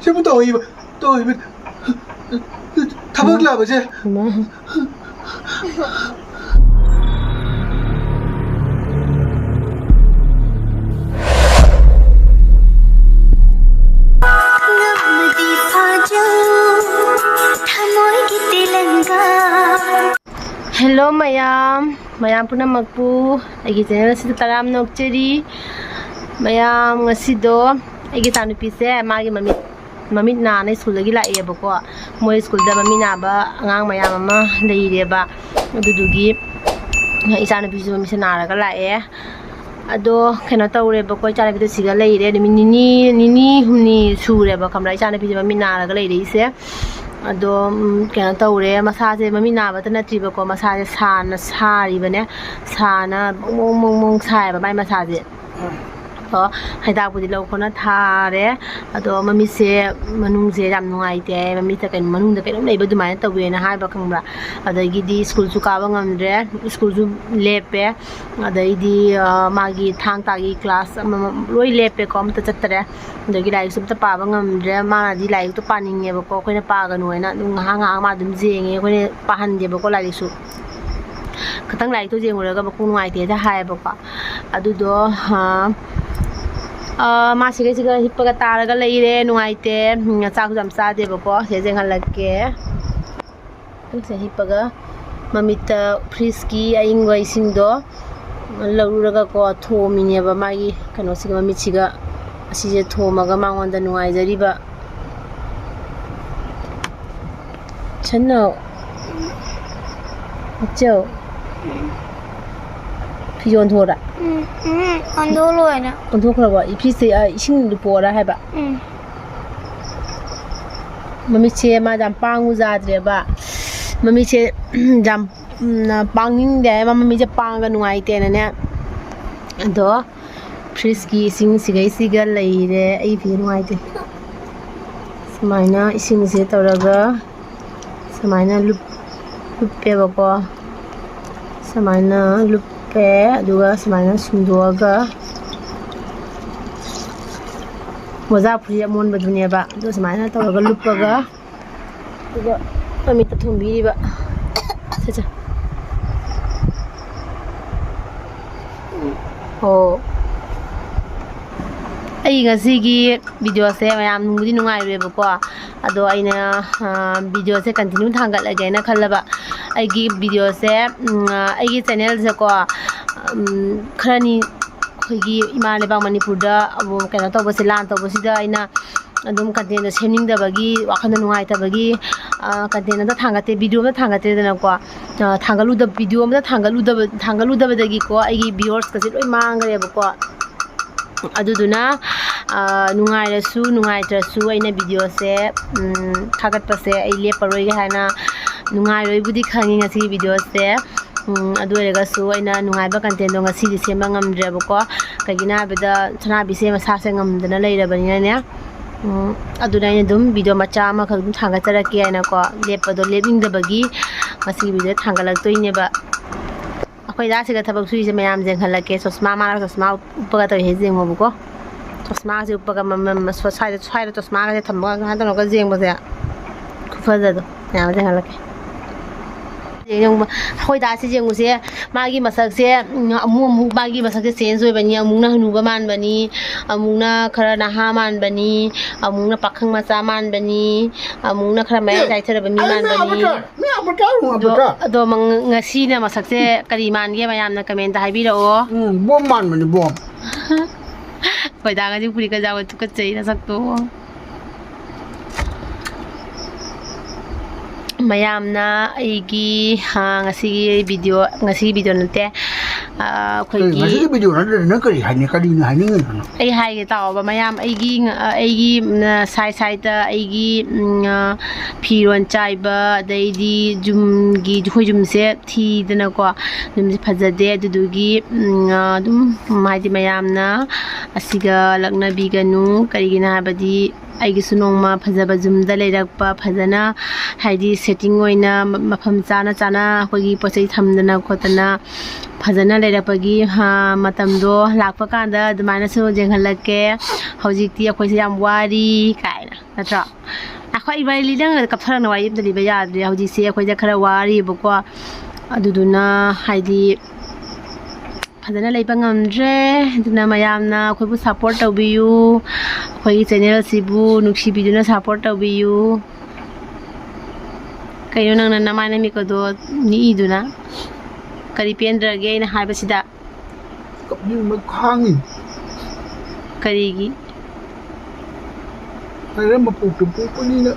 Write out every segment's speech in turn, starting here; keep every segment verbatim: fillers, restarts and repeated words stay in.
ꯁꯤꯕꯨ ꯇꯧꯍꯩꯕ, ꯇꯧꯍꯩꯕ ꯊꯕꯛ ꯂꯥꯕꯁꯦ꯫ Hello ꯃꯌꯥꯝ, ꯃꯌꯥꯝ ꯄꯨꯝꯅꯃꯛꯄꯨ ꯑꯩꯒꯤ channel ꯑꯁꯤꯗ ꯇꯔꯥꯝꯅ ꯑꯣꯛꯆꯔꯤ꯫ ꯃꯌꯥꯝ, ꯉꯁꯤꯗꯣ ꯑꯩꯒꯤ ꯏꯆꯥꯅꯨꯄꯤꯁꯦ ꯃꯥꯒꯤ ꯃꯃꯤꯠ, ꯃꯃꯤꯠ ꯅꯥꯅ ꯁ꯭ꯀꯨꯜꯗꯒꯤ ꯂꯥꯛꯑꯦꯕꯀꯣ꯫ ꯃꯣꯏ ꯁ꯭ꯀꯨꯜꯗ ꯃꯃꯤꯠ ꯅꯥꯕ ꯑꯉꯥꯡ ꯃꯌꯥꯝ ꯑꯃ ꯂꯩꯔꯦꯕ꯫ ꯑꯗꯨꯗꯨꯒꯤ ꯏꯆꯥꯅꯨꯄꯤꯁꯨ ꯃꯃꯤꯠꯁꯦ ꯅꯥꯔꯒ ꯂꯥꯛꯑꯦ꯫ ꯑꯗꯣ ꯀꯩꯅꯣ ꯇꯧꯔꯦꯕꯀꯣ, ꯏꯆꯥꯅꯨꯄꯤꯗꯣ ꯁꯤꯒ ꯂꯩꯔꯦ ꯅꯨꯃꯤꯠ ꯅꯤꯅꯤ, ꯅꯤꯅꯤ ꯍꯨꯝꯅꯤ ꯁꯨꯔꯦꯕ, ꯈꯪꯕ꯭ꯔꯥ, ꯏꯆꯥꯅꯨꯄꯤꯁꯦ ꯃꯃꯤꯠ ꯅꯥꯔꯒ ꯂꯩꯔꯛꯏꯁꯦ꯫ ꯑꯗꯣ ꯎꯝ, ꯀꯩꯅꯣ ꯇꯧꯔꯦ, ꯃꯁꯥꯁꯦ ꯃꯃꯤꯠ ꯅꯥꯕꯇ ꯅꯠꯇ꯭ꯔꯤꯕꯀꯣ, ꯃꯁꯥꯁꯦ ꯁꯥꯅ ꯁꯥꯔꯤꯕꯅꯦ꯫ ꯁꯥꯅ ꯕꯣꯡ ꯕꯣꯡ ꯕꯣꯡ ꯕꯣꯡ ꯁꯥꯏꯌꯦꯕ ꯃꯥꯏ ꯃꯁꯥꯁꯦ꯫ ꯑꯗꯣ ꯍꯤꯗꯥꯛꯄꯨꯗꯤ ꯂꯧ ꯈꯣꯠꯅ ꯊꯥꯔꯦ꯫ ꯑꯗꯣ ꯃꯃꯤꯠꯁꯦ, ꯃꯅꯨꯡꯁꯦ ꯌꯥꯝ ꯅꯨꯡꯉꯥꯏꯇꯦ, ꯃꯃꯤꯠꯇ ꯀꯩꯅꯣ, ꯃꯅꯨꯡꯗ ꯀꯩꯅꯣꯝ ꯂꯩꯕ ꯑꯗꯨꯃꯥꯏꯅ ꯇꯧꯋꯦꯅ ꯍꯥꯏꯕ, ꯈꯪꯕ꯭ꯔꯥ꯫ ꯑꯗꯒꯤꯗꯤ ꯁ꯭ꯀꯨꯜꯁꯨ ꯀꯥꯕ ꯉꯝꯗ꯭ꯔꯦ, ꯁ꯭ꯀꯨꯜꯁꯨ ꯂꯦꯞꯄꯦ꯫ ꯑꯗꯩꯗꯤ ꯑ, ꯃꯥꯒꯤ ꯊꯥꯡ ꯇꯥꯒꯤ ꯀ꯭ꯂꯥꯁ ꯑꯃꯃꯝ ꯂꯣꯏ ꯂꯦꯞꯄꯦꯀꯣ, ꯑꯝꯇ ꯆꯠꯇꯔꯦ꯫ ꯑꯗꯒꯤ ꯂꯥꯏꯔꯤꯛꯁꯨ ꯑꯝꯇ ꯄꯥꯕ ꯉꯝꯗ꯭ꯔꯦ꯫ ꯃꯥꯅꯗꯤ ꯂꯥꯏꯔꯤꯛꯇꯣ ꯄꯥꯅꯤꯡꯉꯦꯕꯀꯣ, ꯑꯩꯈꯣꯏꯅ ꯄꯥꯒꯅꯨ ꯍꯥꯏꯅ ꯑꯗꯨꯝ ꯉꯥꯏꯍꯥꯛ ꯉꯥꯏꯍꯥꯛ ꯃꯥ ꯑꯗꯨꯝ ꯌꯦꯡꯉꯦ, ꯑꯩꯈꯣꯏꯅ ꯄꯥꯍꯟꯗꯦꯕꯀꯣ ꯂꯥꯏꯔꯤꯛꯁꯨ꯫ ꯈꯤꯇꯪ ꯂꯥꯏꯔꯤꯛꯇꯣ ꯌꯦꯡꯉꯨꯔꯒ ꯃꯈꯣꯡ ꯅꯨꯡꯉꯥꯏꯇꯦꯗ ꯍꯥꯏꯌꯦꯕꯀꯣ꯫ ꯑꯗꯨꯗꯣ ꯑ, ꯑ, ꯃꯥ ꯁꯤꯒꯩꯁꯤꯒ ꯍꯤꯞꯄꯒ ꯇꯥꯔꯒ ꯂꯩꯔꯦ, ꯅꯨꯡꯉꯥꯏꯇꯦ꯫ ꯎꯝ, ꯆꯥꯛꯁꯨ ꯌꯥꯝ ꯆꯥꯗꯦꯕꯀꯣ꯫ ꯁꯤꯗ ꯌꯦꯡꯍꯜꯂꯛꯀꯦ꯫ ꯁꯦ ꯍꯤꯞꯄꯒ ꯃꯃꯤꯠꯇ ꯐ꯭ꯔꯤꯖꯀꯤ ꯑꯏꯪꯕ ꯏꯁꯤꯡꯗꯣ ꯂꯧꯔꯒꯀꯣ ꯊꯣꯝꯃꯤꯅꯦꯕ ꯃꯥꯒꯤ ꯀꯩꯅꯣꯁꯤꯒ, ꯃꯃꯤꯠꯁꯤꯒ꯫ ꯑꯁꯤꯁꯦ ꯊꯣꯝꯃꯒ ꯃꯉꯣꯟꯗ ꯅꯨꯡꯉꯥꯏꯖꯔꯤꯕ꯫ ꯁꯟꯅꯧ꯫ ꯑꯆꯧ꯫ ꯐꯤ ꯌꯣꯟꯊꯣꯛꯑꯣꯔꯥ? ꯎꯝ, ꯎꯝ, ꯑꯣꯟꯊꯣꯛꯂꯣꯏꯅ꯫ ꯑꯣꯟꯊꯣꯛꯈ꯭ꯔꯕꯣ? ꯐ꯭ꯔꯤꯖꯇ, ꯑ, ꯏꯁꯤꯡ ꯂꯨꯞꯄꯣꯔꯥ ꯍꯥꯏꯕ? ꯎꯝ꯫ ꯃꯃꯤꯠꯁꯦ ꯃꯥ ꯌꯥꯝ ꯄꯥꯡꯉꯨ ꯌꯥꯗ꯭ꯔꯦꯕ꯫ ꯃꯃꯤꯠꯁꯦ ꯌꯥꯝ, ꯎꯝ, ꯄꯥꯡꯅꯤꯡꯗꯦ ꯍꯥꯏ, ꯃꯥ ꯃꯃꯤꯠꯁꯦ ꯄꯥꯡꯉꯒ ꯅꯨꯡꯉꯥꯏꯇꯦꯅꯅꯦ꯫ ꯑꯗꯣ ꯐ꯭ꯔꯤꯖꯀꯤ ꯏꯁꯤꯡꯁꯤꯒꯩꯁꯤꯒ ꯂꯩꯔꯦ꯫ ꯑꯩ ꯐꯤ ꯅꯨꯡꯉꯥꯏꯇꯦ꯫ ꯁꯨꯃꯥꯏꯅ ꯏꯁꯤꯡꯁꯦ ꯇꯧꯔꯒ ꯁꯨꯃꯥꯏꯅ ꯂꯨꯞ-, ꯂꯨꯞꯄꯦꯕꯀꯣ꯫ ꯁꯨꯃꯥꯏꯅ ꯂꯨꯞꯄꯦ, ꯑꯗꯨꯒ ꯁꯨꯃꯥꯏꯅ ꯁꯨꯝꯗꯣꯛꯑꯒ ꯃꯣꯖꯥ ꯐꯨꯔꯤꯠ ꯑꯃꯣꯟꯕꯗꯨꯅꯦꯕ꯫ ꯑꯗꯨ ꯁꯨꯃꯥꯏꯅ ꯇꯧꯔꯒ ꯂꯨꯞꯄꯒ, ꯑꯗꯨꯒ ꯃꯃꯤꯠꯇ ꯊꯣꯝꯕꯤꯔꯤꯕ꯫ ꯁꯦ, ꯁꯦ꯫ ꯑꯣ꯫ ꯑꯩ ꯉꯁꯤꯒꯤ videoꯁꯦ ꯃꯌꯥꯝ ꯅꯨꯡꯕꯨꯗꯤ ꯅꯨꯡꯉꯥꯏꯔꯨꯔꯦꯕꯀꯣ꯫ ꯑꯗꯣ ꯑꯩꯅ, ꯑ, videoꯁꯦ continue ꯊꯥꯡꯒꯠꯂꯒꯦꯅ ꯈꯜꯂꯕ꯫ ꯑꯩꯒꯤ videoꯁꯦ, ꯎꯝ, ꯑ, ꯑꯩꯒꯤ channelꯁꯦꯀꯣ, ꯎꯝ, ꯈꯔꯅꯤ ꯑꯩꯈꯣꯏꯒꯤ ꯏꯃꯥ ꯂꯩꯕꯥꯛ ꯃꯅꯤꯄꯨꯔꯗ ꯑꯃꯨꯛ ꯀꯩꯅꯣ ꯇꯧꯕꯁꯦ, ꯂꯥꯟ ꯇꯧꯕꯁꯤꯗ ꯑꯩꯅ ꯑꯗꯨꯝ contentꯗꯣ ꯁꯦꯝꯅꯤꯡꯗꯕꯒꯤ, ꯋꯥꯈꯜꯗ ꯅꯨꯡꯉꯥꯏꯇꯕꯒꯤ, ꯑ, content ꯑꯝꯇ ꯊꯥꯡꯒꯠꯇꯦ, video ꯑꯝꯇ ꯊꯥꯡꯒꯠꯇꯦꯗꯅꯀꯣ꯫ ꯑ, ꯊꯥꯡꯒꯠꯂꯨꯗ-, video ꯑꯃꯇ ꯊꯥꯡꯒꯠꯂꯨꯗꯕ-, ꯊꯥꯡꯒꯠꯂꯨꯗꯕꯗꯒꯤꯀꯣ ꯑꯩꯒꯤ viewersꯀꯁꯦ ꯂꯣꯏ ꯃꯥꯡꯈ꯭ꯔꯦꯕꯀꯣ꯫ ꯑꯗꯨꯗꯨꯅ, ꯑ, ꯅꯨꯡꯉꯥꯏꯔꯁꯨ ꯅꯨꯡꯉꯥꯏꯇ꯭ꯔꯁꯨ ꯑꯩꯅ videoꯁꯦ, ꯎꯝ, ꯊꯥꯒꯠꯄꯁꯦ ꯑꯩ ꯂꯦꯞꯄꯔꯣꯏꯒꯦ ꯍꯥꯏꯅ, ꯅꯨꯡꯉꯥꯏꯔꯣꯏꯕꯨꯗꯤ ꯈꯪꯉꯤ ꯉꯁꯤꯒꯤ videoꯁꯦ꯫ ꯎꯝ, ꯑꯗꯨ ꯑꯣꯏꯔꯒꯁꯨ ꯑꯩꯅ ꯅꯨꯡꯉꯥꯏꯕ contentꯗꯣ ꯉꯁꯤꯗꯤ ꯁꯦꯝꯕ ꯉꯝꯗ꯭ꯔꯦꯕꯀꯣ꯫ ꯀꯩꯒꯤꯅꯣ ꯍꯥꯏꯕꯗ ꯁꯅꯥꯕꯤꯁꯦ ꯃꯁꯥꯁꯦ ꯉꯝꯗꯅ ꯂꯩꯔꯕꯅꯤꯅꯅꯦ꯫ ꯎꯝ, ꯑꯗꯨꯅ ꯑꯩꯅ ꯑꯗꯨꯝ video ꯃꯆꯥ ꯑꯃꯈꯛ ꯑꯗꯨꯝ ꯊꯥꯡꯒꯠꯆꯔꯛꯀꯦ ꯍꯥꯏꯅꯀꯣ, ꯂꯦꯞꯄꯗꯣ ꯂꯦꯞꯅꯤꯡꯗꯕꯒꯤ ꯉꯁꯤꯒꯤ video ꯊꯥꯡꯒꯠꯂꯛꯇꯣꯏꯅꯦꯕ꯫ ꯑꯩꯈꯣꯏ ꯗꯥꯁꯤꯒ ꯊꯕꯛ ꯁꯨꯏꯁꯦ ꯃꯌꯥꯝ ꯌꯦꯡꯍꯜꯂꯛꯀꯦ꯫ ꯆꯣꯁꯃꯥ, ꯃꯥꯅ ꯆꯣꯁꯃꯥ ꯎꯞꯄꯒ ꯇꯧꯔꯤꯁꯦ ꯌꯦꯡꯉꯣꯕꯀꯣ꯫ ꯆꯣꯁꯃꯥꯁꯦ ꯎꯞꯄꯒ ꯃ-, ꯃ-, ꯃ-, ꯁ꯭ꯋꯥꯏꯗ, ꯁ꯭ꯋꯥꯏꯗ ꯆꯣꯁꯃꯥꯒꯁꯦ ꯊꯝꯃꯒ ꯀꯃꯥꯏꯅ ꯇꯧꯔꯒ ꯌꯦꯡꯕꯁꯦ ꯈꯨꯐꯖꯗꯣ ꯃꯌꯥꯝ ꯌꯦꯡꯍꯜꯂꯛꯀꯦ꯫ ꯌꯦꯡꯉꯨ, ꯑꯩꯈꯣꯏ ꯗꯥꯁꯤ ꯌꯦꯡꯉꯨꯁꯦ, ꯃꯥꯒꯤ ꯃꯁꯛꯁꯦ, ꯎꯝ, ꯑꯃꯨꯛ ꯑꯃꯨꯛ ꯃꯥꯒꯤ ꯃꯁꯛꯁꯦ change ꯑꯣꯏꯕꯅꯤ꯫ ꯑꯃꯨꯛꯅ ꯍꯅꯨꯕ ꯃꯥꯟꯕꯅꯤ, ꯑꯃꯨꯛꯅ ꯈꯔ ꯅꯍꯥ ꯃꯥꯟꯕꯅꯤ, ꯑꯃꯨꯛꯅ ꯄꯥꯈꯪ ꯃꯆꯥ ꯃꯥꯟꯕꯅꯤ, ꯑꯃꯨꯛꯅ ꯈꯔ ꯃꯌꯥꯏ ꯆꯥꯏꯊꯔꯕ ꯃꯤ ꯑꯩ ꯃꯤ ꯃꯥꯟꯕꯅꯤ꯫ ꯑꯕꯇꯔ, ꯃꯤ ꯑꯕꯇꯔ, ꯑꯗꯣ, ꯑꯕꯇꯔ꯫ ꯑꯗꯣ ꯃꯪ-, ꯉꯁꯤꯅ ꯃꯁꯛꯁꯦ ꯀꯔꯤ ꯃꯥꯟꯒꯦ ꯃꯌꯥꯝꯅ commentꯇ ꯍꯥꯏꯕꯤꯔꯛꯑꯣ꯫ ꯎꯝ, ꯕꯣꯝ ꯃꯥꯟꯕꯅꯤ, ꯕꯣꯝ꯫ ꯑꯩꯈꯣꯏ ꯗꯥ ꯉꯁꯤ ꯐꯨꯔꯤꯠꯀ ꯌꯥꯎꯋꯦ, ꯇꯨꯀꯠꯆꯩ ꯅꯁꯛꯇꯣ꯫ ꯃꯌꯥꯝꯅ ꯑꯩꯒꯤ, ꯑ, ꯉꯁꯤꯒꯤ video, ꯉꯁꯤꯒꯤ video ꯅꯠꯇꯦ, ꯑ, ꯀꯩ, ꯑꯩꯈꯣꯏꯒꯤ ꯉꯁꯤꯒꯤ video ꯅꯠꯇ꯭ꯔꯗꯤ ꯅꯪ ꯀꯔꯤ ꯍꯥꯏꯅꯤ-, ꯀꯔꯤꯅꯣ ꯍꯥꯏꯅꯤꯡꯉꯤꯅꯣ ꯅꯪ? ꯑꯩ ꯍꯥꯏꯒꯦ ꯇꯥꯎꯑꯣꯕ, ꯃꯌꯥꯝ, ꯑꯩꯒꯤ, ꯑ, ꯑꯩꯒꯤ, ꯎꯝ, side sideꯇ ꯑꯩꯒꯤ, ꯎꯝ, ꯑ, ꯐꯤꯔꯣꯟ ꯆꯥꯏꯕ, ꯑꯗꯩꯗꯤ ꯌꯨꯝꯒꯤ, ꯑꯩꯈꯣꯏ ꯌꯨꯝꯁꯦ ꯊꯤꯗꯅꯀꯣ, ꯌꯨꯝꯁꯦ ꯐꯖꯗꯦ꯫ ꯑꯗꯨꯗꯨꯒꯤ, ꯎꯝ, ꯑ, ꯑꯗꯨꯝ, ꯎꯝ, ꯍꯥꯏꯗꯤ ꯃꯌꯥꯝꯅ ꯑꯁꯤꯒ ꯂꯛꯅꯕꯤꯒꯅꯨ꯫ ꯀꯔꯤꯒꯤꯅꯣ ꯍꯥꯏꯕꯗꯤ ꯑꯩꯒꯤꯁꯨ ꯅꯣꯡꯃ ꯐꯖꯕ ꯌꯨꯝꯗ ꯂꯩꯔꯛꯄ, ꯐꯖꯅ ꯍꯥꯏꯗꯤ setting ꯑꯣꯏꯅ ꯃ-, ꯃꯐꯝ ꯆꯥꯅ ꯆꯥꯅ ꯑꯩꯈꯣꯏꯒꯤ ꯄꯣꯠ ꯆꯩ ꯊꯝꯗꯅ ꯈꯣꯠꯇꯅ ꯐꯖꯅ ꯂꯩꯔꯛꯄꯒꯤ, ꯍꯥ, ꯃꯇꯝꯗꯣ ꯂꯥꯛꯄ ꯀꯥꯟꯗ ꯑꯗꯨꯃꯥꯏꯅꯁꯨ ꯌꯦꯡꯍꯜꯂꯛꯀꯦ꯫ ꯍꯧꯖꯤꯛꯇꯤ ꯑꯩꯈꯣꯏꯁꯦ ꯌꯥꯝ ꯋꯥꯔꯤ ꯀꯥꯏꯅ, ꯅꯠꯇ꯭ꯔꯣ? ꯑꯩꯈꯣꯏ ꯏꯕꯥꯅꯤ ꯅꯪ ꯀꯞꯊꯔꯛꯅ ꯋꯥꯔꯤ ꯑꯝꯇ ꯂꯤꯕ ꯌꯥꯗ꯭ꯔꯦ꯫ ꯍꯧꯖꯤꯛꯁꯦ ꯑꯩꯈꯣꯏꯁꯦ ꯈꯔ ꯋꯥꯔꯤꯕꯀꯣ, ꯑꯗꯨꯗꯨꯅ ꯍꯥꯏꯗꯤ ꯐꯖꯅ ꯂꯩꯕ ꯉꯝꯗ꯭ꯔꯦ꯫ ꯑꯗꯨꯅ ꯃꯌꯥꯝꯅ ꯑꯩꯈꯣꯏꯕꯨ ꯁꯞꯄꯣꯔꯠ ꯇꯧꯕꯤꯌꯨ, ꯑꯩꯈꯣꯏꯒꯤ ꯆꯦꯅꯦꯜꯁꯤꯕꯨ ꯅꯨꯡꯁꯤꯕꯤꯗꯨꯅ ꯁꯞꯄꯣꯔꯠ ꯇꯧꯕꯤꯌꯨ꯫ ꯀꯩꯅꯣ ꯅꯪꯅ ꯅꯃꯥꯏ ꯅꯃꯤꯠꯀꯗꯣ ꯅꯤꯛꯏꯗꯨꯅ? ꯀꯔꯤ ꯄꯦꯟꯗ꯭ꯔꯒꯦ ꯑꯩꯅ ꯍꯥꯏꯕꯁꯤꯗ? ꯀꯞꯅꯤꯡꯕ ꯈꯥꯡꯉꯤ꯫ ꯀꯔꯤꯒꯤ? ꯂꯥꯏꯔ ꯃꯄꯣꯛꯇ ꯄꯣꯛꯄꯅꯤꯅ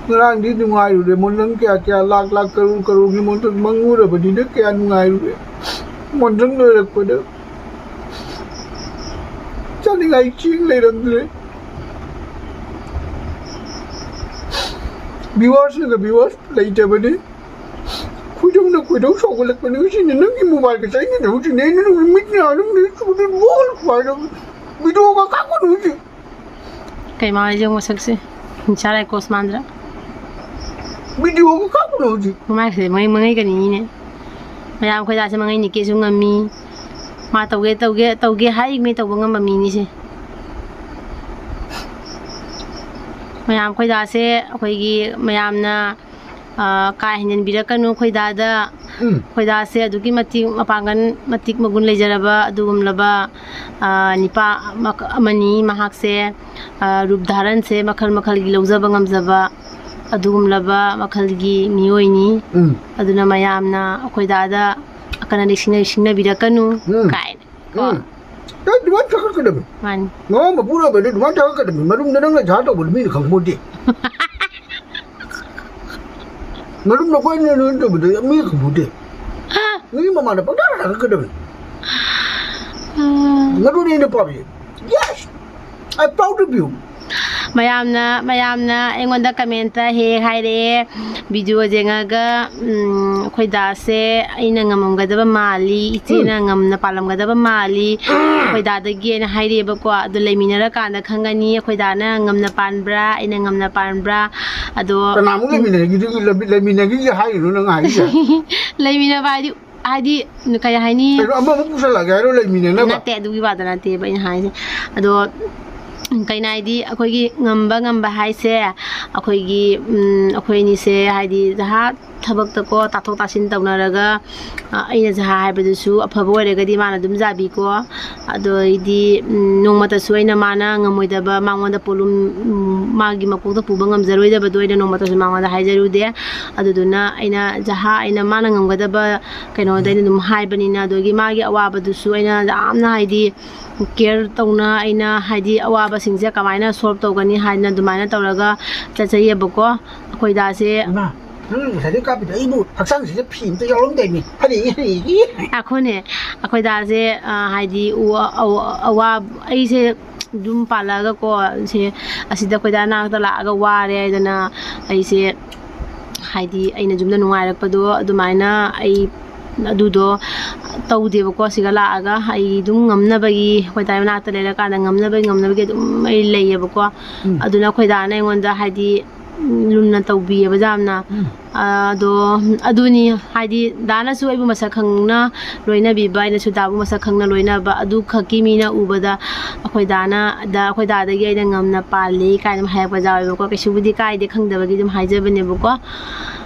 ꯉꯔꯥꯡꯗꯤ ꯅꯨꯡꯉꯥꯏꯔꯨꯔꯦ꯫ ꯃꯣꯟꯗꯪ ꯀꯌꯥ ꯀꯌꯥ, ꯂꯥꯛ ꯂꯥꯛ, ꯀꯔꯣꯔ ꯀꯔꯣꯔꯒꯤ ꯃꯣꯟꯗꯪ ꯃꯪꯉꯨꯔꯕꯅꯤꯅ ꯀꯌꯥ ꯅꯨꯡꯉꯥꯏꯔꯨꯔꯦ꯫ ꯃꯣꯟꯗꯪ ꯂꯣꯏꯔꯛꯄꯗ ꯆꯥꯅꯤꯡꯉꯥꯏ ꯆꯦꯡ ꯂꯩꯔꯝꯗ꯭ꯔꯦ꯫ ꯚꯤꯌꯨꯋꯔꯁꯅꯒ ꯚꯤꯌꯨꯋꯔꯁ ꯂꯩꯇꯕꯅꯤ꯫ ꯈꯣꯏꯗꯧꯅ ꯈꯣꯏꯗꯧ ꯁꯥꯎꯒꯠꯂꯛꯄꯅꯤ꯫ ꯉꯁꯤꯅꯦ ꯅꯪꯒꯤ ꯃꯣꯕꯥꯏꯜꯒ ꯆꯥꯏꯅꯗ ꯍꯧꯖꯤꯛꯅꯦ ꯑꯩꯅ ꯅꯪꯒꯤ ꯃꯤꯠ ꯅꯥ ꯑꯗꯨꯝ ꯁꯨꯗ ꯕꯣꯜ ꯁꯨꯃꯥꯏꯅ ꯚꯤꯗꯤꯑꯣꯒ ꯀꯥꯞꯀꯅꯨ ꯍꯧꯖꯤꯛ꯫ ꯀꯩ ꯃꯥ ꯌꯦꯡꯉꯣ ꯃꯁꯛꯁꯦ, ꯅꯤꯁꯥ ꯂꯥꯏꯀꯣꯁ ꯃꯥꯟꯗ꯭ꯔꯥ? ꯚꯤꯗꯤꯑꯣꯒ ꯀꯥꯞꯀꯅꯨ ꯍꯧꯖꯤꯛ꯫ ꯃꯃꯥꯏꯁꯦ ꯃꯉꯩ ꯃꯉꯩ ꯀꯅꯤꯅꯦ꯫ ꯃꯌꯥꯝ ꯑꯩꯈꯣꯏ ꯗꯥꯁꯦ ꯃꯉꯩ ꯅꯤꯛꯀꯦꯁꯨ ꯉꯝꯃꯤ꯫ ꯃꯥ ꯇꯧꯒꯦ ꯇꯧꯒꯦ ꯇꯧꯒꯦ ꯍꯥꯏꯔꯤꯉꯩ ꯇꯧꯕ ꯉꯝꯕ ꯃꯤꯅꯤꯁꯦ꯫ ꯃꯌꯥꯝ ꯑꯩꯈꯣꯏ ꯗꯥꯁꯦ ꯑꯩꯈꯣꯏꯒꯤ ꯃꯌꯥꯝꯅ, ꯑ, ꯀꯥ ꯍꯦꯟꯖꯟꯕꯤꯔꯛꯀꯅꯨ ꯑꯩꯈꯣꯏ ꯗꯥꯗ꯫ ꯎꯝ꯫ ꯑꯩꯈꯣꯏ ꯗꯥꯁꯦ ꯑꯗꯨꯛꯀꯤ ꯃꯇꯤꯛ ꯃꯄꯥꯡꯒꯜ, ꯃꯇꯤꯛ ꯃꯒꯨꯟ ꯂꯩꯖꯔꯕ ꯑꯗꯨꯒꯨꯝꯂꯕ, ꯑ, ꯅꯤꯄꯥ ꯑꯃ-, ꯑꯃꯅꯤ꯫ ꯃꯍꯥꯛꯁꯦ, ꯑ, ꯔꯨꯞ ꯙꯥꯔꯟꯁꯦ ꯃꯈꯜ ꯃꯈꯜꯒꯤ ꯂꯧꯖꯕ ꯉꯝꯖꯕ ꯑꯗꯨꯒꯨꯝꯂꯕ ꯃꯈꯜꯒꯤ ꯃꯤꯑꯣꯏꯅꯤ꯫ ꯎꯝ꯫ ꯑꯗꯨꯅ ꯃꯌꯥꯝꯅ ꯑꯩꯈꯣꯏ ꯗꯥꯗ ꯑꯀꯟ ꯑꯅꯩ ꯁꯤꯡꯅ-, ꯁꯤꯡꯅꯕꯤꯔꯛꯀꯅꯨ ꯎꯝ꯫ ꯀꯥꯏꯅ꯫ ꯀꯣ? ꯎꯝ꯫ ꯑꯦ, ꯑꯗꯨꯃꯥꯏꯅ ꯊꯥꯒꯠꯀꯗꯕꯅꯤ꯫ ꯃꯥꯅꯤ꯫ ꯃꯃꯥ ꯃꯄꯨꯔꯣꯏꯕꯗ ꯑꯗꯨꯃꯥꯏꯅ ꯊꯥꯒꯠꯀꯗꯕꯅꯤ꯫ ꯃꯔꯨꯝꯗ ꯅꯪꯅ ꯖꯥ ꯇꯧꯕꯗꯣ ꯃꯤꯅ ꯈꯪꯄꯣꯠꯇꯦ꯫ ꯃꯔꯨꯝꯗ ꯑꯩꯈꯣꯏ ꯑꯅꯤ ꯑꯅꯤ ꯇꯧꯕꯗꯣ ꯃꯤꯅ ꯈꯪꯄꯣꯠꯇꯦ꯫ ꯃꯤ ꯃꯃꯥꯡꯗ ꯄꯪꯊꯥ ꯊꯥꯒꯠꯀꯗꯕꯅꯤ꯫ ꯃꯗꯨꯅꯤ ꯑꯩꯅ ꯄꯥꯝꯃꯤꯁꯦ꯫ Yes! I proud of you. ꯃꯌꯥꯝꯅ, ꯃꯌꯥꯝꯅ ꯑꯩꯉꯣꯟꯗ ꯀꯃꯦꯟꯇ ꯍꯦꯛ ꯍꯦꯛ ꯍꯥꯏꯔꯛꯑꯦ, ꯚꯤꯗꯤꯑꯣ ꯌꯦꯡꯉꯒ, ꯎꯝ, ꯑꯩꯈꯣꯏ ꯗꯥꯁꯦ ꯑꯩꯅ ꯉꯝꯃꯝꯒꯗꯕ ꯃꯥꯜꯂꯤ, ꯏꯆꯦꯅ ꯉꯝꯅ ꯄꯥꯜꯂꯝꯒꯗꯕ ꯃꯥꯜꯂꯤ, ꯑꯩꯈꯣꯏ ꯗꯥꯗꯒꯤ ꯑꯩꯅ ꯍꯥꯏꯔꯛꯑꯦꯕꯀꯣ꯫ ꯑꯗꯨ ꯂꯩꯃꯤꯟꯅꯔꯀꯥꯟꯗ ꯈꯪꯒꯅꯤ ꯑꯩꯈꯣꯏ ꯗꯥꯅ ꯉꯝꯅ ꯄꯥꯟꯕ꯭ꯔꯥ, ꯑꯩꯅ ꯉꯝꯅ ꯄꯥꯟꯕ꯭ꯔꯥ꯫ ꯑꯗꯣ ꯀꯅꯥꯃꯨꯛ ꯂꯩꯃꯤꯟꯅꯈꯤꯗꯣꯏꯒꯦ? ꯂꯩꯃꯤ-, ꯂꯩꯃꯤꯟꯅꯈꯤꯒꯦ ꯍꯥꯏꯔꯤꯅꯣ ꯅꯪ ꯍꯥꯏꯔꯤꯁꯦ? ꯂꯩꯃꯤꯟꯅꯕ ꯍꯥꯏꯗꯤ ꯍꯥꯏꯗꯤ, ꯀꯩ ꯍꯥꯏꯅꯤ? ꯀꯩꯅꯣ, ꯑꯃꯃꯨꯛ ꯄꯨꯁꯜꯂꯛꯑꯒꯦ ꯍꯥꯏꯔꯣ ꯂꯩꯃꯤꯟꯅꯅꯕ? ꯅꯠꯇꯦ, ꯑꯗꯨꯒꯤ ꯋꯥꯗ ꯅꯠꯇꯦꯕ ꯑꯩꯅ ꯍꯥꯏꯁꯦ꯫ ꯑꯗꯣ ꯀꯩꯅꯣ ꯍꯥꯏꯗꯤ, ꯑꯩꯈꯣꯏꯒꯤ ꯉꯝꯕ ꯉꯝꯕ ꯍꯥꯏꯁꯦ, ꯑꯩꯈꯣꯏꯒꯤ, ꯎꯝ, ꯑꯩꯈꯣꯏ ꯑꯅꯤꯁꯦ ꯍꯥꯏꯗꯤ ꯖꯍꯥ ꯊꯕꯛꯇꯀꯣ ꯇꯥꯊꯣꯛ ꯇꯥꯁꯤꯟ ꯇꯧꯅꯔꯒ, ꯑ, ꯑꯩꯅ ꯖꯍꯥ ꯍꯥꯏꯕꯗꯨꯁꯨ ꯑꯐꯕ ꯑꯣꯏꯔꯒꯗꯤ ꯃꯥꯅ ꯑꯗꯨꯝ ꯖꯥꯕꯤꯀꯣ꯫ ꯑꯗꯣ ꯑꯩꯗꯤ, ꯎꯝ, ꯅꯣꯡꯃꯇꯁꯨ ꯑꯩꯅ ꯃꯥꯅ ꯉꯝꯃꯣꯏꯗꯕ, ꯃꯉꯣꯟꯗ ꯄꯣꯠꯂꯨꯝ, ꯎꯝ, ꯃꯥꯒꯤ ꯃꯀꯣꯛꯇ ꯄꯨꯕ ꯉꯝꯖꯔꯣꯏꯗꯕꯗꯣ ꯑꯩꯅ ꯅꯣꯡꯃꯇꯁꯨ ꯃꯉꯣꯟꯗ ꯍꯥꯏꯖꯔꯨꯗꯦ꯫ ꯑꯗꯨꯗꯨꯅ ꯑꯩꯅ ꯖꯍꯥ ꯑꯩꯅ ꯃꯥꯅ ꯉꯝꯒꯗꯕ ꯀꯩꯅꯣꯗ ꯑꯩꯅ ꯑꯗꯨꯝ ꯍꯥꯏꯕꯅꯤꯅ, ꯑꯗꯨꯒꯤ ꯃꯥꯒꯤ ꯑꯋꯥꯕꯗꯨꯁꯨ ꯑꯩꯅ ꯌꯥꯝꯅ ꯍꯥꯏꯗꯤ ꯀꯦꯌꯔ ꯇꯧꯅ, ꯑꯩꯅ ꯍꯥꯏꯗꯤ ꯑꯋꯥꯕꯁꯤꯡꯁꯦ ꯀꯃꯥꯏꯅ ꯁꯣꯜꯕ ꯇꯧꯒꯅꯤ ꯍꯥꯏꯅ ꯑꯗꯨꯃꯥꯏꯅ ꯇꯧꯔꯒ ꯆꯠꯆꯩꯌꯦꯕꯀꯣ꯫ ꯑꯩꯈꯣꯏ ꯗꯥꯁꯦ ꯏꯃꯥ, ꯅꯪ ꯉꯁꯥꯏꯗꯩ ꯀꯥꯞꯄꯤꯗꯣ ꯑꯩꯕꯨ ꯍꯛꯆꯥꯡꯁꯤꯗ ꯐꯤ ꯑꯝꯇ ꯌꯥꯎꯔꯝꯗꯦꯃꯤ꯫ ꯐꯅꯦꯛ, ꯐꯅꯦꯛ꯫ ꯑꯩꯈꯣꯏꯅꯦ, ꯑꯩꯈꯣꯏ ꯗꯥꯁꯦ, ꯑ, ꯍꯥꯏꯗꯤ ꯎ-, ꯑ-, ꯑ-, ꯑꯋꯥ-, ꯑꯩꯁꯦ ꯌꯨꯝ ꯄꯥꯜꯂꯛꯑꯒꯀꯣ, ꯁꯦ, ꯑꯁꯤꯗ ꯑꯩꯈꯣꯏ ꯗꯥ ꯅꯥꯛꯇ ꯂꯥꯛꯑꯒ ꯋꯥꯔꯦ ꯍꯥꯏꯗꯅ ꯑꯩꯁꯦ, ꯍꯥꯏꯗꯤ ꯑꯩꯅ ꯌꯨꯝꯗ ꯅꯨꯡꯉꯥꯏꯔꯛꯄꯗꯣ ꯑꯗꯨꯃꯥꯏꯅ ꯑꯩ ꯑꯗꯨꯗꯣ ꯇꯧꯗꯦꯕꯀꯣ꯫ ꯁꯤꯒ ꯂꯥꯛꯑꯒ ꯑꯩ ꯑꯗꯨꯝ ꯉꯝꯅꯕꯒꯤ, ꯑꯩꯈꯣꯏ ꯗꯥ ꯃꯅꯥꯛꯇ ꯂꯩꯔꯀꯥꯟꯗ ꯉꯝꯅꯕꯒꯤ, ꯉꯝꯅꯕꯒꯤ ꯑꯗꯨꯝ ꯑꯩ ꯂꯩꯌꯦꯕꯀꯣ꯫ ꯎꯝ꯫ ꯑꯗꯨꯅ ꯑꯩꯈꯣꯏ ꯗꯥꯅ ꯑꯩꯉꯣꯟꯗ ꯍꯥꯏꯗꯤ ꯂꯨꯝꯅ ꯇꯧꯕꯤꯌꯦꯕ ꯌꯥꯝꯅ꯫ ꯎꯝ꯫ ꯑꯗꯣ ꯑꯗꯨꯅꯤ, ꯍꯥꯏꯗꯤ ꯗꯥꯅꯁꯨ ꯑꯩꯕꯨ ꯃꯁꯛ ꯈꯪꯅ ꯂꯣꯏꯅꯕꯤꯕ, ꯑꯩꯅꯁꯨ ꯗꯥꯕꯨ ꯃꯁꯛ ꯈꯪꯅ ꯂꯣꯏꯅꯕ, ꯑꯗꯨ ꯈꯛꯀꯤ ꯃꯤꯅ ꯎꯕꯗ ꯑꯩꯈꯣꯏ ꯗꯥꯅ, ꯗꯥ, ꯑꯩꯈꯣꯏ ꯗꯥꯗꯒꯤ ꯑꯩꯅ ꯉꯝꯅ ꯄꯥꯜꯂꯤ ꯀꯥꯏꯅ ꯑꯗꯨꯝ ꯍꯥꯏꯔꯛꯄ ꯌꯥꯎꯋꯦꯕꯀꯣ꯫ ꯀꯩꯁꯨꯕꯨꯗꯤ ꯀꯥꯏꯗꯦ, ꯈꯪꯗꯕꯒꯤ ꯑꯗꯨꯝ ꯍꯥꯏꯖꯕꯅꯦꯕꯀꯣ꯫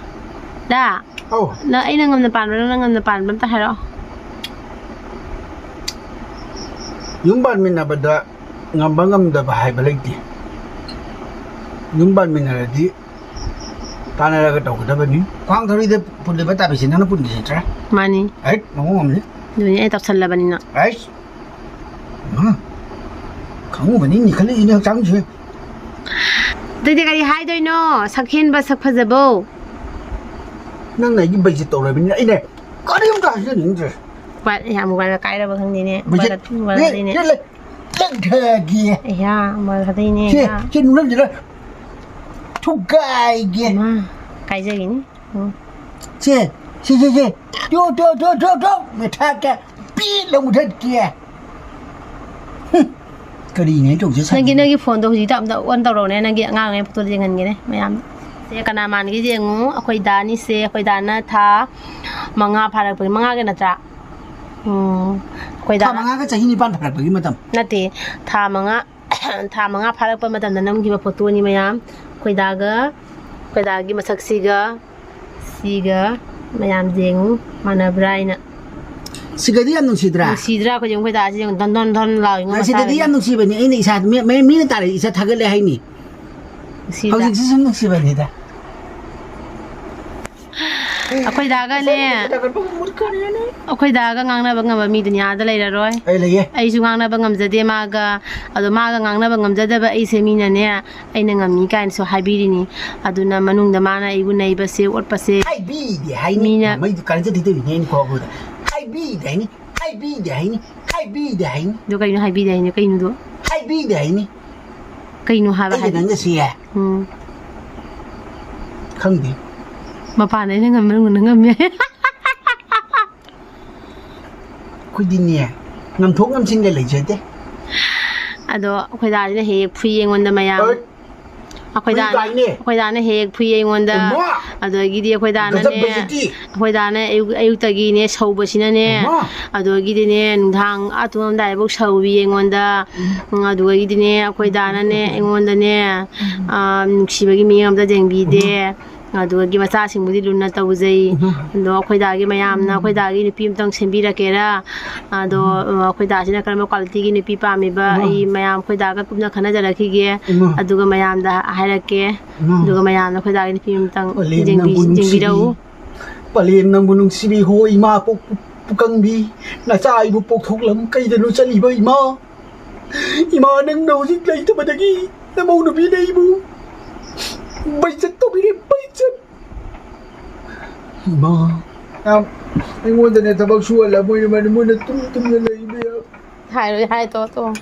ꯗꯥ, ꯑꯧ꯫ ꯅꯪ ꯑꯩꯅ ꯉꯝꯅ ꯄꯥꯟꯕ꯭ꯔꯥ, ꯅꯪꯅ ꯉꯝꯅ ꯄꯥꯟꯕ꯭ꯔꯥ ꯑꯝꯇ ꯍꯥꯏꯔꯛꯑꯣ꯫ ꯌꯨꯝ ꯄꯥꯟꯃꯤꯟꯅꯕꯗ ꯉꯝꯕ ꯉꯝꯗꯕ ꯍꯥꯏꯕ ꯂꯩꯇꯦ꯫ ꯌꯨꯝ ꯄꯥꯟꯃꯤꯟꯅꯔꯗꯤ ꯇꯥꯟꯅꯔꯒ ꯇꯧꯒꯗꯕꯅꯤ꯫ ꯈ꯭ꯋꯥꯡ ꯊꯧꯔꯤꯗ ꯄꯨꯜꯂꯤꯕ ꯇꯥꯕꯤꯁꯤ ꯅꯪꯅ ꯄꯨꯟꯒꯦ ꯅꯠꯇ꯭ꯔꯥ? ꯃꯥꯅꯤ꯫ ꯑꯩ ꯃꯑꯣꯡ ꯑꯃꯅꯤ꯫ ꯑꯗꯨꯅꯤ ꯑꯩ ꯇꯧꯁꯜꯂꯕꯅꯤꯅ꯫ ꯑꯩꯁ꯫ ꯃꯥ꯫ ꯈꯪꯉꯨꯕꯅꯤ ꯅꯤꯈꯠꯂꯛꯏꯅꯦ ꯍꯛꯆꯥꯡꯁꯦ꯫ ꯑꯗꯨꯗꯤ ꯀꯔꯤ ꯍꯥꯏꯗꯣꯏꯅꯣ? ꯁꯛ ꯍꯦꯟꯕ, ꯁꯛ ꯐꯖꯕꯧ꯫ ꯅꯪꯅ ꯑꯩꯒꯤ ꯕꯩꯖꯦꯠ ꯇꯧꯔꯕꯅꯤꯅ ꯑꯩꯅ ꯀꯔꯤꯝꯇ ꯍꯥꯏꯖꯅꯤꯡꯗ꯭ꯔꯦ꯫ ꯃꯣꯕꯥꯏꯜ, ꯑꯩꯍꯥ, ꯃꯣꯕꯥꯏꯜꯒ ꯀꯥꯏꯔꯕ ꯈꯪꯗꯦꯅꯦ꯫ ꯕꯩꯖꯦꯠ꯫ ꯃꯣꯕꯥꯏꯜ ꯊꯥꯗꯩꯅꯦ꯫ ꯂꯦ, ꯂꯦ, ꯂꯦ, ꯂꯦ, ꯊꯥꯒꯦ꯫ ꯑꯩꯍꯥ, ꯃꯣꯕꯥꯏꯜ ꯊꯥꯗꯩꯅꯦ꯫ ꯁꯦ, ꯑꯩꯍꯥ꯫ ꯁꯦ ꯅꯨꯡꯂꯝꯁꯤꯗ ꯊꯨꯒꯥꯏꯒꯦ꯫ ꯃꯥ, ꯀꯥꯏꯖꯒꯤꯅꯤ꯫ ꯎꯝ꯫ ꯁꯦ, ꯁꯦ, ꯁꯦ, ꯁꯦ꯫ ꯇꯨ, ꯇꯨ, ꯇꯨ, ꯇꯨ, ꯇꯨ꯫ ꯃꯨꯊꯠꯀꯦ꯫ ꯄꯤ ꯂꯧ ꯃꯨꯊꯠꯀꯦ꯫ ꯍꯨꯝ꯫ ꯀꯔꯤꯅꯦ ꯇꯧꯁꯦ ꯅꯪꯒꯤ, ꯅꯪꯒꯤ ꯐꯣꯟꯗꯣ ꯍꯧꯖꯤꯛꯇ ꯑꯝꯇ ꯑꯣꯟ ꯇꯧꯔꯛꯎꯅꯦ, ꯅꯪꯒꯤ ꯑꯉꯥꯡꯉꯩ ꯐꯣꯇꯣ ꯌꯦꯡꯍꯟꯒꯦꯅꯦ ꯃꯌꯥꯝ꯫ ꯁꯦ ꯀꯅꯥ ꯃꯥꯟꯒꯦ ꯌꯦꯡꯉꯨ꯫ ꯑꯩꯈꯣꯏ ꯗꯥꯅꯤꯁꯦ, ꯑꯩꯈꯣꯏ ꯗꯥꯅ ꯊꯥ ꯃꯉꯥ ꯐꯥꯔꯛꯄꯒꯤ, ꯃꯉꯥꯒ ꯅꯠꯇ꯭ꯔꯥ? ꯎꯝ, ꯑꯩꯈꯣꯏꯗ ꯊꯥ ꯃꯉꯥꯒ ꯆꯍꯤ ꯅꯤꯄꯥꯟ ꯐꯥꯔꯛꯄꯒꯤ ꯃꯇꯝ꯫ ꯅꯠꯇꯦ, ꯊꯥ ꯃꯉꯥ, ꯊꯥ ꯃꯉꯥ ꯐꯥꯔꯛꯄ ꯃꯇꯝꯗ ꯅꯝꯈꯤꯕ ꯐꯣꯇꯣꯅꯤ ꯃꯌꯥꯝ꯫ ꯑꯩꯈꯣꯏꯗꯥꯒ, ꯑꯩꯈꯣꯏꯗꯥꯒꯤ ꯃꯁꯛꯁꯤꯒ ꯁꯤꯒ ꯃꯌꯥꯝ ꯌꯦꯡꯉꯨ, ꯃꯥꯟꯅꯕ꯭ꯔꯥ ꯍꯥꯏꯅ꯫ ꯁꯤꯒꯗꯤ ꯌꯥꯝ ꯅꯨꯡꯁꯤꯗ꯭ꯔꯥ? ꯅꯨꯡꯁꯤꯗ꯭ꯔꯥ? ꯑꯩꯈꯣꯏ ꯌꯦꯡꯉꯨ, ꯑꯩꯈꯣꯏꯗꯥꯁꯤ ꯌꯦꯡꯉꯨ, ꯙꯟ ꯙꯟ ꯙꯟ ꯂꯥꯎꯏꯉꯣ ꯁꯤꯗꯗꯤ ꯃꯁꯥꯒꯁꯦ꯫ ꯌꯥꯝ ꯅꯨꯡꯁꯤꯕꯅꯦ꯫ ꯑꯩꯅ ꯏꯁꯥ, ꯃꯤ-, ꯃꯤ-, ꯃꯤꯅ ꯇꯥꯔꯛꯏ, ꯏꯁꯥ ꯊꯥꯒꯠꯂꯦ ꯍꯥꯏꯅꯤ꯫ ꯅꯨꯡꯁꯤꯗ꯭ꯔꯥ? ꯍꯧꯖꯤꯛꯁꯤ ꯁꯨꯝ ꯅꯨꯡꯁꯤꯕꯅꯤꯗ꯫ ꯑꯩꯈꯣꯏꯗꯥꯒꯅꯦ, ꯑꯩꯈꯣꯏꯗꯥꯒ ꯉꯥꯡꯅꯕ ꯉꯝꯕ ꯃꯤ ꯗꯨꯅꯤꯌꯥꯗ ꯂꯩꯔꯔꯣꯏ꯫ ꯑꯩ ꯂꯩꯌꯦ꯫ ꯑꯩꯁꯨ ꯉꯥꯡꯅꯕ ꯉꯝꯖꯗꯦ ꯃꯥꯒ꯫ ꯑꯗꯣ ꯃꯥꯒ ꯉꯥꯡꯅꯕ ꯉꯝꯖꯗꯕ ꯑꯩꯁꯦ ꯃꯤꯅꯅꯦ, ꯑꯩꯅ ꯉꯝꯃꯤ ꯀꯥꯏꯅꯁꯨ ꯍꯥꯏꯕꯤꯔꯤꯅꯤ꯫ ꯑꯗꯨꯅ ꯃꯅꯨꯡꯗ ꯃꯥꯅ ꯑꯩꯕꯨ ꯅꯩꯕꯁꯦ, ꯑꯣꯠꯄꯁꯦ꯫ ꯍꯥꯏꯕꯤꯗꯦ ꯍꯥꯏꯅꯤ꯫ ꯃꯤꯅ ꯃꯩꯗꯨ ꯀꯥꯟꯅꯖꯗꯦ ꯇꯧꯔꯤꯅꯦ ꯑꯩꯅ ꯀꯣꯛ ꯍꯥꯏꯕꯤꯗꯦ ꯍꯥꯏꯅꯤ꯫ ꯍꯥꯏꯕꯤꯗꯦ ꯍꯥꯏꯅꯤ꯫ ꯍꯥꯏꯕꯤꯗꯦ ꯍꯥꯏꯅꯤ꯫ ꯑꯗꯣ ꯀꯩꯅꯣ ꯍꯥꯏꯕꯤꯗꯦ ꯍꯥꯏꯅꯤ? ꯀꯩꯅꯣꯗꯣ? ꯍꯥꯏꯕꯤꯗꯦ ꯍꯥꯏꯅꯤ꯫ ꯀꯩꯅꯣ ꯍꯥꯏꯕ ꯑꯩꯒ ꯍꯥꯏꯗꯤ? ꯅꯪꯒ ꯁꯤ ꯌꯥꯏ꯫ ꯎꯝ꯫ ꯈꯪꯗꯦ꯫ ꯃꯄꯥꯟꯗ ꯑꯩꯅ ꯉꯝꯃꯦ, ꯃꯅꯨꯡꯗ ꯉꯝꯃꯦ꯫ ꯑꯩꯈꯣꯏꯗꯤꯅꯦ, ꯉꯝꯊꯣꯛ ꯉꯝꯁꯤꯟꯒ ꯂꯩꯖꯗꯦ꯫ ꯑꯗꯣ ꯑꯩꯈꯣꯏ ꯗꯥꯁꯤꯅ ꯍꯦꯛ ꯍꯦꯛ ꯐꯨꯏ ꯑꯩꯉꯣꯟꯗ ꯃꯌꯥꯝ꯫ ꯍꯣꯏ꯫ ꯑꯩꯈꯣꯏ ꯐꯨꯏ ꯗꯥꯅ, ꯀꯥꯏꯅꯦ꯫ ꯑꯩꯈꯣꯏ ꯗꯥꯅ ꯍꯦꯛ ꯍꯦꯛ ꯐꯨꯏ ꯑꯩꯉꯣꯟꯗ꯫ ꯑꯩꯃꯥ! ꯑꯗꯒꯤꯗꯤ ꯑꯩꯈꯣꯏ ꯗꯥꯅꯅꯦ, ꯒꯖꯕ ꯕꯦꯖꯇꯤ꯫ ꯑꯩꯈꯣꯏ ꯗꯥꯅ ꯑꯌꯨꯛ, ꯑꯌꯨꯛꯇꯒꯤꯅꯦ ꯁꯧꯕꯁꯤꯅꯅꯦ꯫ ꯑꯩꯃꯥ! ꯑꯗꯒꯤꯗꯤꯅꯦ ꯅꯨꯡꯗꯥꯡ ꯑꯥ ꯇꯨꯝꯃꯝꯗꯥꯏꯐꯥꯎ ꯁꯧꯏ ꯑꯩꯉꯣꯟꯗ꯫ ꯎꯝ꯫ ꯎꯝ, ꯑꯗꯨꯗꯒꯤꯗꯤꯅꯦ ꯑꯩꯈꯣꯏ ꯗꯥꯅꯅꯦ ꯑꯩꯉꯣꯟꯗꯅꯦ, ꯎꯝ꯫ ꯑꯥ, ꯅꯨꯡꯁꯤꯕꯒꯤ ꯃꯤꯠꯌꯦꯡ ꯑꯝꯇ ꯌꯦꯡꯕꯤꯗꯦ꯫ ꯎꯝ꯫ ꯑꯗꯨꯗꯒꯤ ꯃꯆꯥꯁꯤꯡꯕꯨꯗꯤ ꯂꯨꯅ ꯇꯧꯖꯩ꯫ ꯎꯝ꯫ ꯑꯗꯣ ꯑꯩꯈꯣꯏ ꯗꯥꯒꯤ ꯃꯌꯥꯝꯅ ꯎꯝ꯫ ꯑꯩꯈꯣꯏ ꯗꯥꯒꯤ ꯅꯨꯄꯤ ꯑꯝꯇꯪ ꯁꯦꯝꯕꯤꯔꯛꯀꯦꯔꯥ? ꯑꯗꯣ, ꯎꯝ꯫ ꯑꯩꯈꯣꯏ ꯗꯥꯁꯤꯅ ꯀꯔꯝꯕ qualityꯒꯤ ꯅꯨꯄꯤ ꯄꯥꯝꯃꯤꯕ? ꯏꯃꯥ꯫ ꯑꯩ ꯃꯌꯥꯝ ꯑꯩꯈꯣꯏ ꯗꯥꯒ ꯀꯨꯞꯅ ꯈꯟꯅꯖꯔꯛꯈꯤꯒꯦ꯫ ꯏꯃꯥ꯫ ꯑꯗꯨꯒ ꯃꯌꯥꯝꯗ ꯍꯥꯏꯔꯛꯀꯦ꯫ ꯏꯃꯥ꯫ ꯑꯗꯨꯒ ꯃꯌꯥꯝꯅ ꯑꯩꯈꯣꯏ ꯗꯥꯒꯤ ꯅꯨꯄꯤ ꯑꯝꯇꯪ ꯄꯂꯦꯝ ꯌꯦꯡꯕꯤ-, ꯅꯪꯕꯨ ꯅꯨꯡꯁꯤꯕꯤ꯫ ꯌꯦꯡꯕꯤꯔꯛꯎ꯫ ꯄꯂꯦꯝ ꯅꯪꯕꯨ ꯅꯨꯡꯁꯤꯕꯤ ꯍꯣ ꯏꯃꯥ ꯄꯣꯛ-, ꯄꯨꯀꯪꯕꯤ꯫ ꯅꯆꯥ ꯑꯩꯕꯨ ꯄꯣꯛꯊꯣꯛꯂꯝ ꯀꯩꯗꯅꯣ ꯆꯠꯂꯤꯕ ꯏꯃꯥ? ꯏꯃꯥ, ꯅꯪꯅ ꯍꯧꯖꯤꯛ ꯂꯩꯇꯕꯗꯒꯤ ꯅꯃꯧ ꯅꯨꯄꯤꯅ ꯑꯩꯕꯨ ꯕꯩꯆꯠ ꯇꯧꯕꯤꯔꯦ, ꯕꯩꯆꯠ꯫ ꯏꯃꯥ꯫ ꯌꯥꯝ ꯑꯩꯉꯣꯟꯗꯅꯦ ꯊꯕꯛ ꯁꯨꯍꯜꯂ ꯃꯣꯏꯅ, ꯃꯣꯏꯅ ꯇꯨꯝ ꯇꯨꯝꯅ ꯂꯩꯕ ꯌꯥ-, ꯍꯥꯏꯔꯣꯏ, ꯍꯥꯏ ꯇꯣꯛꯑꯣ, ꯇꯣꯛꯑꯣ꯫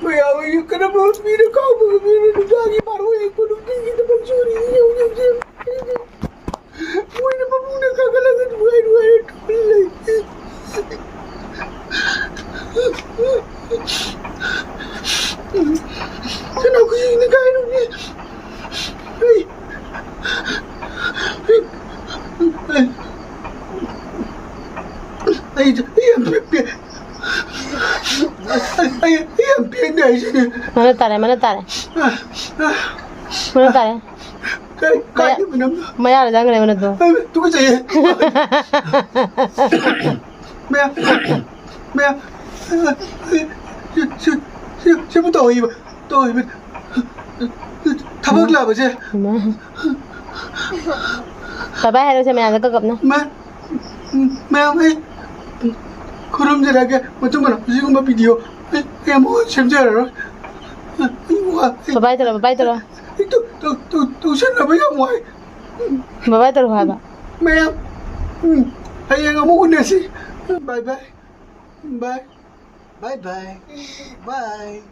ꯃꯌꯥꯝ ꯑꯩ ꯀꯔꯝꯕ ꯃꯤꯅ ꯀꯥꯎꯕ ꯃꯤꯅ ꯅꯨꯡꯗꯥꯡꯒꯤ ꯕꯥꯔꯣ ꯍꯦꯛꯄ ꯅꯨꯡꯇꯤꯒꯤ ꯊꯕꯛ ꯁꯨꯔꯤ, ꯌꯦꯡꯉꯨ, ꯌꯦꯡꯉꯨ, ꯌꯦꯡꯉꯨ꯫ ꯃꯣꯏꯅ ꯃꯕꯨꯡꯅ ꯀꯥꯈꯠꯂꯒ ꯅꯨꯡꯉꯥꯏ ꯅꯨꯡꯉꯥꯏꯅ ꯇꯨꯝꯃꯤ ꯂꯩ꯫ ꯀꯅꯥ ꯈꯨꯁꯤꯅ ꯀꯥꯏꯔꯨꯅꯤ? ꯑꯩ, ꯑꯩ, ꯑꯩ, ꯃꯅꯨꯡ ꯇꯥꯔꯦ, ꯃꯅꯨꯡ ꯇꯥꯔꯦ꯫ ꯃꯅꯨꯡ ꯇꯥꯔꯦ꯫ ꯀꯩ, ꯀꯥꯏꯗ ꯃꯅꯝꯅꯣ? ꯃꯌꯥꯗ ꯆꯪꯈ꯭ꯔꯦ ꯃꯅꯝꯗꯣ꯫ ꯑꯩ ꯇꯨꯀꯠꯆꯩꯌꯦ꯫ ꯃꯌꯥ, ꯃꯌꯥ, ꯁꯤ, ꯁꯤ, ꯁꯤ, ꯁꯤꯕꯨ ꯇꯧꯍꯩꯕ, ꯇꯧꯍꯩꯕ꯫ ꯊꯕꯛ ꯂꯥꯕꯁꯦ꯫ ꯏꯃꯥ꯫ ꯕꯥꯏ ꯕꯥꯏ ꯍꯥꯏꯔꯣꯁꯦ ꯃꯌꯥꯝꯗ ꯀꯞ ꯀꯞꯅ꯫ ꯃ-, ꯃꯌꯥꯝ ꯑꯩ ꯈꯨꯔꯨꯝꯖꯔꯒꯦ꯫ ꯃꯇꯨꯡ ꯃꯅꯥꯎ ꯑꯁꯤꯒꯨꯝꯕ ꯚꯤꯗꯤꯑꯣ ꯑꯩ, ꯑꯩ ꯑꯃꯨꯛ ꯁꯦꯝꯖꯔꯔꯣꯏ꯫ ꯑꯩ ꯋꯥ-, ꯑꯩ, ꯕꯥꯏ ꯕꯥꯏ ꯇꯧꯔꯣ, ꯕꯥꯏ ꯕꯥꯏ ꯇꯧꯔꯣ꯫ ꯑꯩ ꯇꯨ-, ꯇꯨ-, ꯇꯨ-, ꯇꯨꯁꯟꯅꯕ ꯌꯥꯝ ꯋꯥꯏ꯫ ꯕꯥꯏ ꯕꯥꯏ ꯇꯧꯔꯣ ꯍꯥꯏꯕ꯫ ꯃꯌꯥꯝ, ꯎꯝ, ꯍꯌꯦꯡ ꯑꯃꯨꯛ ꯎꯅꯁꯤ꯫ ꯕꯥꯏ ꯕꯥꯏ꯫ ꯕꯥꯏ꯫ ꯕꯥꯏ ꯕꯥꯏ꯫ ꯕꯥꯏ꯫